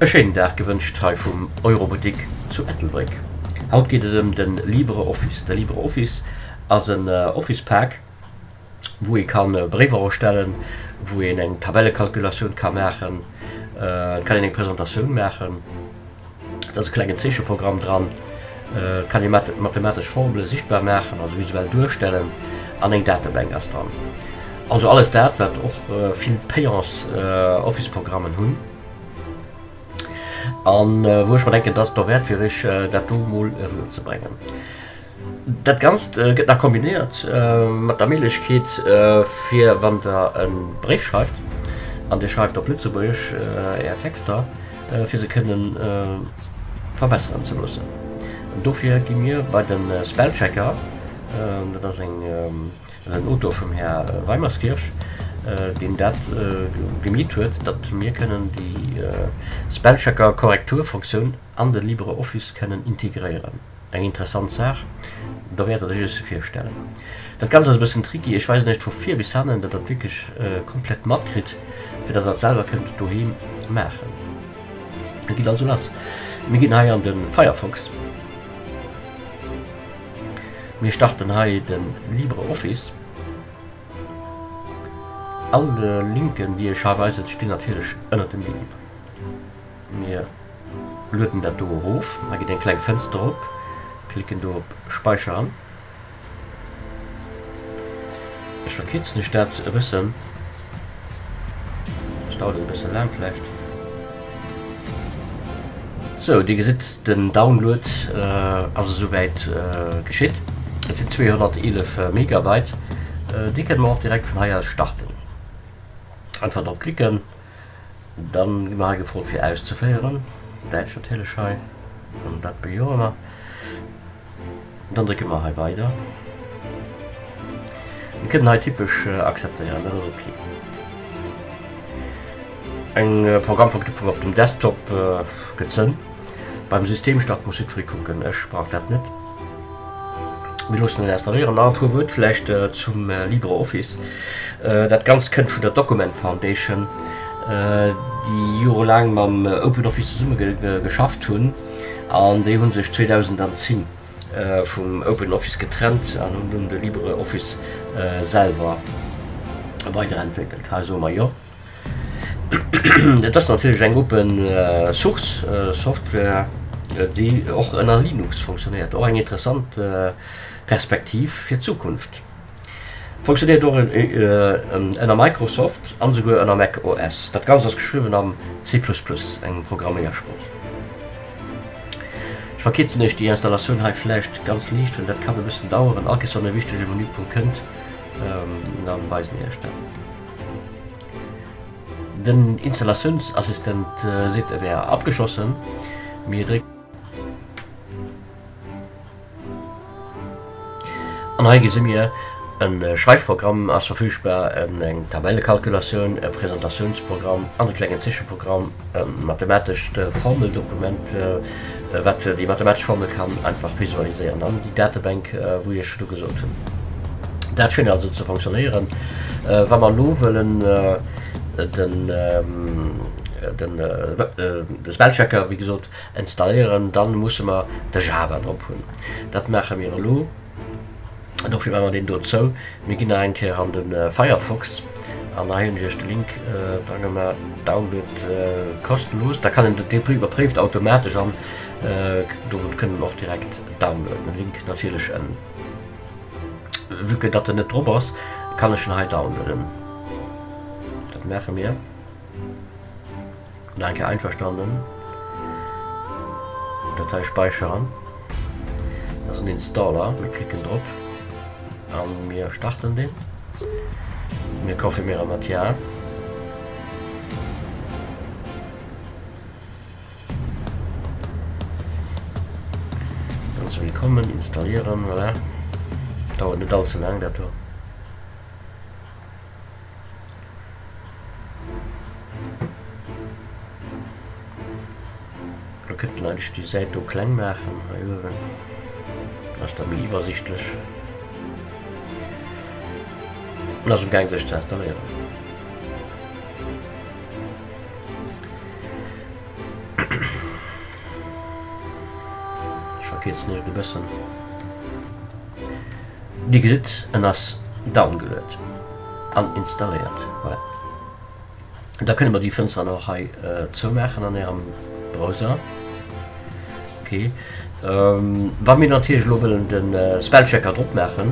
E schéinen Dag gewënscht hei vum Euroboutique zu Ettelbréck. Haut geet et ëm de LibreOffice. De LibreOffice ass en Office-Pak, wou ee ka Bréiwer erstellen, wou een eng Tabellekalkulatioun ka maachen, et kann een eng Presentatioun maachen. Et ass e klengen Zeecheprogramm dran. Et kann ee mathematesch Formele sichtbar maachen, also visuell duerstellen, an eng Datebank ass dran. Also alles dat, wat och vill payants Office-Programmen hunn. An wou ech mer denken, et ass derwäert fir iech dat do mol eriwwer ze bréngen. Dat Ganzt gëtt nach kombinéiert mat der Méiglechkeet, fir wann der e Bréif schreift an Dir schreift op Lëtzebuergesch Är Texter, fir se kënnen verbesseren ze loossen. Dofir gi mir bei de Spellchecker, dat ass eng, dat ass en Auteur vum Här Weimerskirch, deen dat gemeet huet, datt mir kënnen déi Spellchecker-Korrekturfunktioun an de LibreOffice kënnen integréieren. Eng interessant Saach, derwäert dat ech iech se virstellen. Dat Ganzt ass e bëssen tricky, ech weisen iech vu vir bis hannen, datt der et wierklech komplett matkritt, fir datt der et selwer kënnt doheem maachen. Et geet also lass. Mir ginn hei an de Firefox. Mir starten hei de LibreOffice. All Linken, déi ech hei weisen, stinn natierlech ënnert dem Video. Mir lueden dat do erof, da geet eng kleng Fënster op, klicken do op Speichern. Ech verkierzen iech dat e bëssen, et dauert e bësse laang vläicht. Sou, Dir gesitt, den Download ass esouwäit geschitt. Et sinn 211 Megabyte. Déi kënne mer och direkt vun hei aus starten. Einfach drop klicken. Dann gi mer hei gefrot fir auszeféieren, Däitsch natierlech hei, an dat bejoe mer. Dann drécke mer hei weider. Mir kënnen hei typesch akzeptéieren, dat ass ok. Eng Programmverknüpfung op dem Desktop gëtt Sënn. Beim Systemstart muss jiddweree kucken, ech brauch dat net. Mir loossen en installéieren. Nach e puer Wuert vläicht zum LibreOffice. Dat Ganzt kënnt vun der Document Foundation, déi jorelaang mam OpenOffice zesumme geschafft hunn. An déi hu sech 2010 vum OpenOffice getrennt an hunn dunn de LibreOffice selwer weiderentwéckelt. Hei soe mer jo. Et ass natierlech eng Open Source Software, déi och ënner Linux fonctionnéiert. Och eng interessant Perspektiv fir d'Zukunft. Fonctionnéiert och ënner Microsoft an esouguer ënner Mac OS. Dat Ganzt ass geschriwwen am C++, eng Programméiersprooch. Ech verkierzen iech déi Installatioun hei vläicht ganz liicht, well dat kann e bëssen daueren. All Kéiers wann e wichtege Menüpunkt kënnt, da weise mir iech dat. Den Installatiounsassistent seet e wär abgeschlossen. Mir drécken. An hei gesi mir, e Schreifprogramm ass verfügbar, eng Tabellekalkulatioun, e Presentatiounsprogramm an e klengen Zeecheprogramm, e mathematescht Formeldokument, wat déi mathematesch Formel kann einfach visualiséieren an déi Datebank, wou ech iech virdu gesot hunn. Dat schéngt also ze fonctionnéieren. Wa mer elo wëllen den, den, de Spellchecker, wéi gesot, installéieren, da musse mer de Java drop hunn. Dat maache mir elo. Dofir maache mer deen do zou. Mir ginn nach eng Kéier an de Firefox an hei hunn ech iech de Link dra gemaach, Download kostenlos. Da kann een dee iwwerpréift automatesch an do kënnt en och direkt downloaden. Den Link natierlech ënnen. Vue que datt en net drop ass, kann ech en hei downloaden. Dat maache mir. Danke, einverstanden. Datei speichern. Dat ass en Installer. Mir klicken drop an mir starten den. Mir konfirmieren mat Ja. Ganz willkommen, installieren, voilà. Dauert net allze laang dat do. Da kënnt en eigentlech déi Säit do kleng maachen hei uewen. Da ass dat méi iwwersichtlech. En ass um gaang sech ze installéieren. Ech verkierzen iech et e bëssen. Dir gesitt, en ass downgeluet an installéiert. Voilà. Da kënne mer déi Fënster dann och hei zoumaachen an Ärem Browser. Ok. Wa mir natierlech elo wëllen de Spellchecker drop maachen,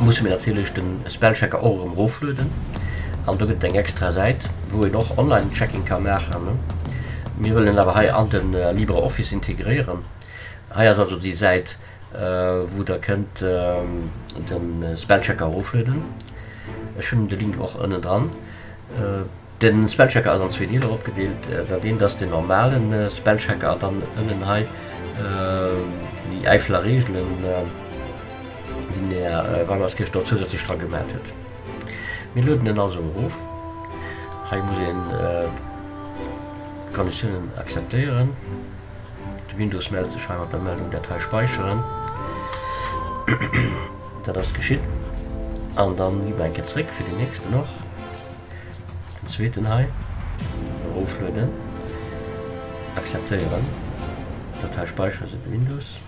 musse mir natierlech de Spellchecker och erëm eroflueden. An do gëtt et eng extra Säit, wou een och Online-Checking ka maachen. Mir wëllen en awer hei an de LibreOffice integréieren. Hei ass also déi Säit, wou der kënnt de Spellchecker eroflueden. Ech hunn de Link och ënnen dran. De Spellchecker ass an zwee Deeler opgedeelt. Dat eent ass den normale Spellchecker an dann ënnen hei déi Äifeler Reegelen, déi den Här Weimerskirch do zousätzlech dra gemat huet. Mir lueden en also erof. Hei muss een d'Konditiounen akzeptéieren. De Windows mellt sech hei mat der Meldung Datei speicheren. Dat ass geschitt. An dann gi mer eng Kéier zréck fir deen nächsten och. Den zweeten hei. Eroflueden. Akzeptéieren. Datei speicheren, seet de Windows.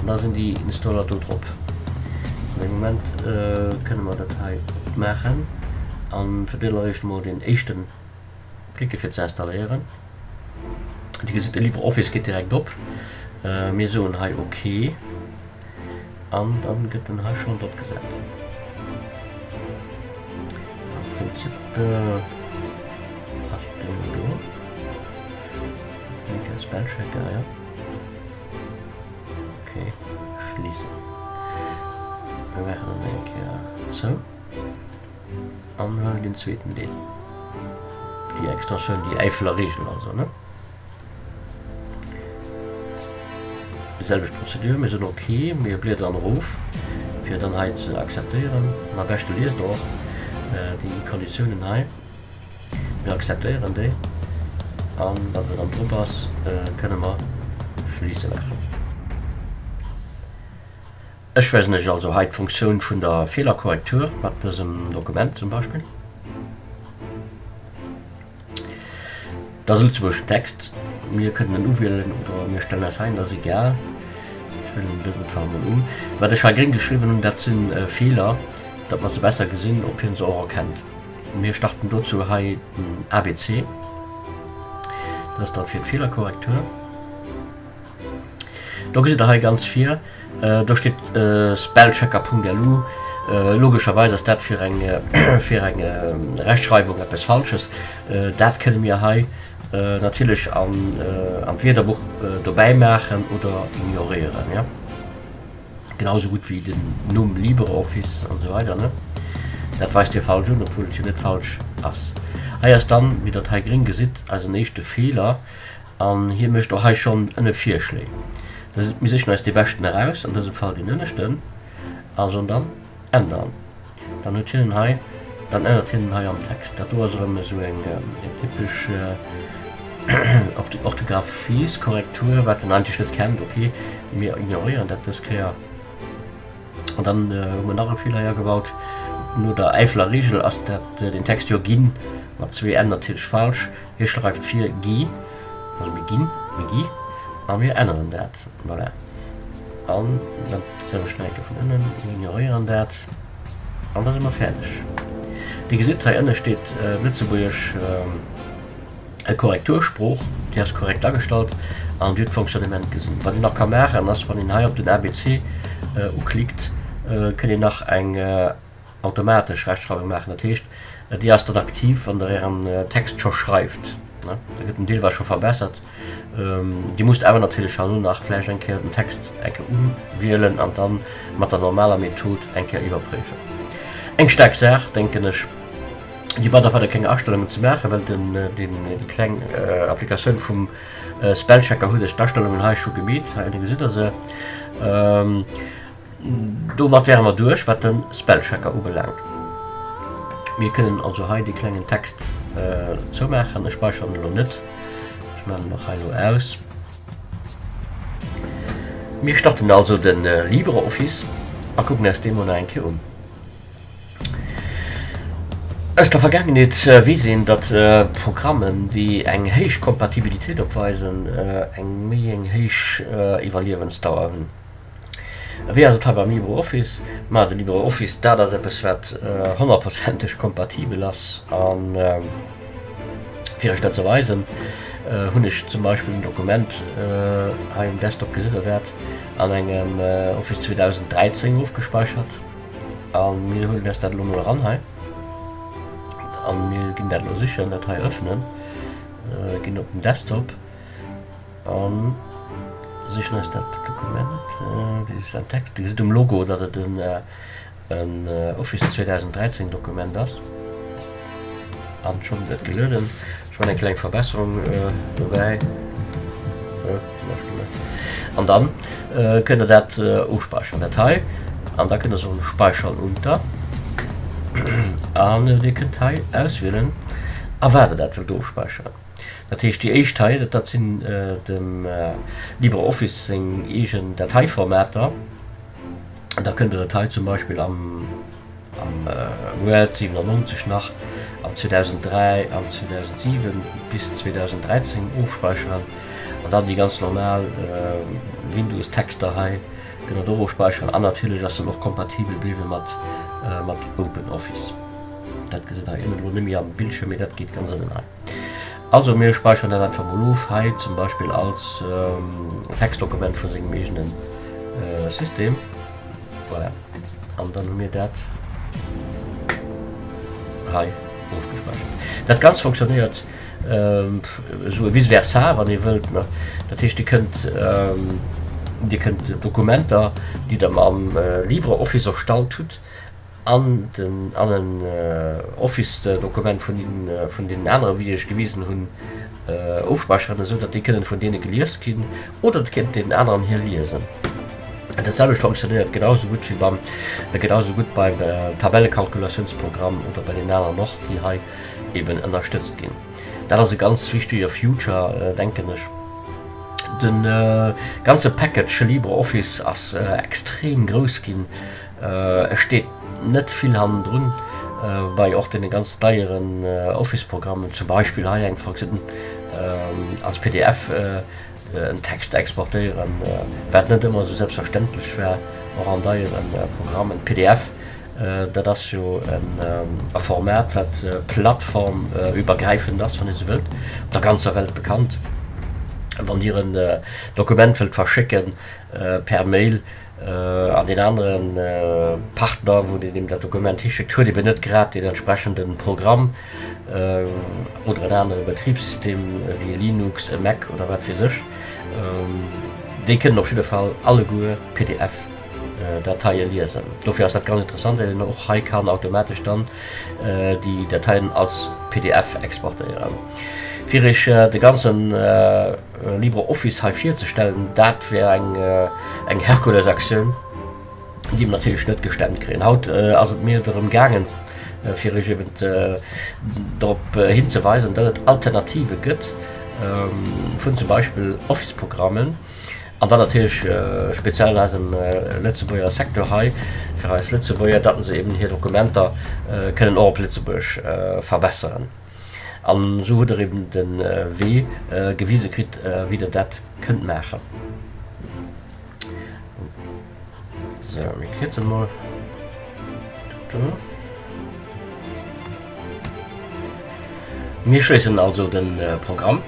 An da sinn déi Installer do drop. An deem Moment kënne mer dat hei opmaachen an fir d'alleréischt emol deen éischten Klicke fir ze installéieren. Dir gesitt de LibreOffice geet direkt op. Mir soen hei ok an dann gëtt en hei schonn drop gesat. Am Prinzip ass den do. Enke Spellchecker, ja. Ok, schließen. Mir maachen en eng Kéier zou. An huelen den zweeten Deel. Déi Extensioun, déi Äifeler Reegel also, ne? Déi selwecht Prozedur, mir soen ok, mir bliederen erof, fir dann hei ze akzeptéieren. An am beschte liest der och déi Konditiounen hei. Mir akzeptéieren déi. An wa se dann drop ass, kënne mer schließe maachen. Ech weisen Iech also hei d'Funktioun vun der Feelerkorrektur mat dësem Dokument zum Beispill. Dat ass e lëtzebuergeschen Text. Mir kënnen en uwielen oder mir stellen eis hein, dat ass egal. Ech wielen en dësem Fall mol un. Wat ech hei gréng geschriwwen hunn, dat si Feeler, datt mer se besser gesinn, ob hien se och erkennt. Mir starten dozou hei den ABC. Dat ass dann fir d'Feelerkorrektur. Do gesitt der hei ganz vir, do steet spellchecker.lu. Logescherweis ass dat fir eng fir eng Rechtschreiwung eppes Falsches. Dat kënne mir hei natierlech an an d'Wierderbuch dobäi maachen oder ignoréieren, jo. Genau esou gutt wéi den Numm LibreOffice an esou weider, ne. Dat weist hie falsch un, obwuel et jo net falsch ass. Hei ass dann, wéi der et hei gréng gesitt, eisen éischte Feeler. An hie mécht och hei schonn ënne Virschléi. Mir sichen eis dee beschten eraus, an dësem Fall deen ënneschten, a soen dann ändern. Dann huet hien en hei, dann ännert hien en hei am Text. Dat do ass erëm esou eng typesch Orthographieskorrektur, wat en eigentlech net kennt. Ok, mir ignoréieren dat dës Kéier. An dann hu mer nach e Feeler hei agebaut. No der Äifeler Reegel ass dat den Text jo ginn mat zwee n natierlech falsch. Hie schreift vir gi, also mir ginn, mir gi, a mir änneren dat. Voilà. An dat selwecht nach eng Kéier vun ënnen. Mir ignoréieren dat an da si mer fäerdeg. Dir gesitt, hei ënne steet d'lëtzebuergesch. Korrektursprooch, déi ass korrekt agestallt an Dir hutt d'Fonctionnement gesinn. Wat een nach ka maachen ass, wann een hei op den ABC uklickt, kënnt een nach eng automatesch Rechtschreiwung maachen. Dat heescht, déi ass dann aktiv, wann Der Ären Text scho schreift. Da gëtt en deelweis scho verbessert. Dir musst awer natierlech herno nach vläicht eng Kéier den Text eng Kéier uwielen an da mat der normaler Method eng Kéier iwwerpréifen. Eng staark Saach, denken ech. Dir braucht och weider keng Astellungen ze maachen, well den déi kleng Applikatioun vum Spellchecker huet iech d'Astellungen hei scho gemeet. Hei ënne gesitt der se. Domat wäre mer duerch wat de Spellchecker ubelaangt. Mir kënnen also hei dee klengen Text zoumaachen. Ech speicheren elo net. Ech maachen en och hei elo aus. Mir starten also de LibreOffice a kucken eis dee mol nach eng Kéier un. Aus der Vergaangenheet weess een, datt Programmen, déi eng héich Kompatibilitéit opweisen, eng méi eng héich Iwwerliewensdauer hunn. Wéi ass et hei beim LibreOffice? Ma de LibreOffice, dat ass eppes, wat honnertprozenteg kompatibel ass. A fir Iech dat ze weisen, hunn ech zum Beispill en Dokument hei um Desktop, gesitt Der dat, an engem Office 2013 ofgespeichert. A mir huelen eis dat elo mol eran hei. A mir ginn dat elo sichen, dat hei öffnen, ginn op den Desktop a sichen eis dat Dokument. Dit ist ein Text. Dir gesitt um Logo, datt et en Office 2013 Dokument ass. An schonn gëtt gelueden. Ech man eng kleng Verbesserung dobäi. An dann kënnt der dat ofspeichern, dat hei. An da kënnt der soen speichern unter. An Dir kënnt hei auswielen, a wat der dat wëllt ofspeichern. Dat heescht déi éischt hei, dat sinn dem LibreOffice seng eegen Dateiformater. Da kënnt der et hei zum Beispill am Am Word 97 nach, am 2003, am 2007 bis 2013 ofspeicheren an dann déi ganz normal Windows Texter hei kënnt der och ofspeicheren an natierlech ass en och kompatibel bliwwe mat mat Open Office. Dat gesitt der ënnen elo net méi am Bildschierm, mee dat geet ganz ënnen hei. Also mir speicheren dat einfach mol of hei zum Beispill als Textdokument vu sengem eegene System. Voilà. An dann hu mir dat hei ofgespeichert. Dat Ganzt funktionéiert esou vice versa, wann ee wëllt. Ne? Dat heescht, Dir kënnt, Dir kënnt Dokumenter, déi Der mam LibreOffice erstallt hutt, an den an en Office-Dokument vun den vun deenen anere wéi ech gewisen hunn ofspeicheren, esou datt déi kënnen vun deene gelies ginn oder et kéint deen aneren hir liesen. Dat selwecht fonctionnéiert genau esou gutt wéi beim genau esou gutt beim Tabellekalkulatiounsprogramm oder bei deenen aneren och, déi hei eben ënnerstëtzt ginn. Dat ass e ganz wichtege Future, denken ech. De ganze Package LibreOffice ass extrem grouss ginn. Et steet net vill hannendrun bei och deene ganz deieren Office-Programmen, zum Beispill hei eng Funktioun als pdf en Text exportéieren, wat net ëmmer esou selbstverständlech war, och an deiere Programmen. Pdf, dat ass jo e Format, wat plattformübergräifend ass, wann ee sou wëllt, op der ganzer Welt bekannt. Wann Dir en Dokument wëllt verschécken per Mail, An deen anere Partner, wou deen deem dat Dokument hischéckt, huet eben net grad deen entsprechende Programm oder en anere Betribssystem wéi e Linux, e Mac oder wat weess ech. Déi kënnen op jidde Fall alleguer PDF-Dateie liesen. Dofir ass dat ganz interessant, well een och hei kann automatesch dann déi Dateien als PDF exportéieren. Fir Iech de ganzen LibreOffice hei virzestellen, dat wär eng eng Herkulesaktioun, déi mer natierlech net gestemmt kréien. Haut ass et mir drëm gaangen, fir Iech eben drop hinzeweisen, datt et Alternative gëtt vun zum Beispill Office-Programmen, an dann natierlech speziell an eisem Lëtzebuerger Secteur hei, fir eis Lëtzebuerger, datt se eben hir Dokumenter kënnen och op Lëtzebuergesch verbesseren. An esou hutt der eben de Wee gewise kritt, wéi der dat kënnt maachen. Sou, mir kierzen mol dat do. Mir schléissen also de Programm.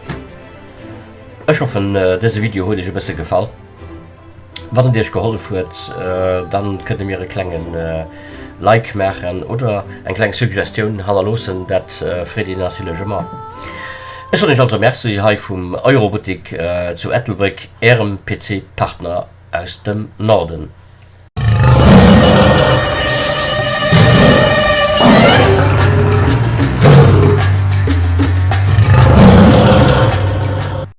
Ech hoffen, dëse Video huet iech e bësse gefall. Wann et iech gehollef huet, dann kënnt der mir e klengen Like maachen oder eng kleng Suggestioun hannerloossen, dat freet een natierlech ëmmer. Ech soen iech also Merci hei vum Eurobuttik zu Ettelbréck, ärem PC Partner aus dem Norden.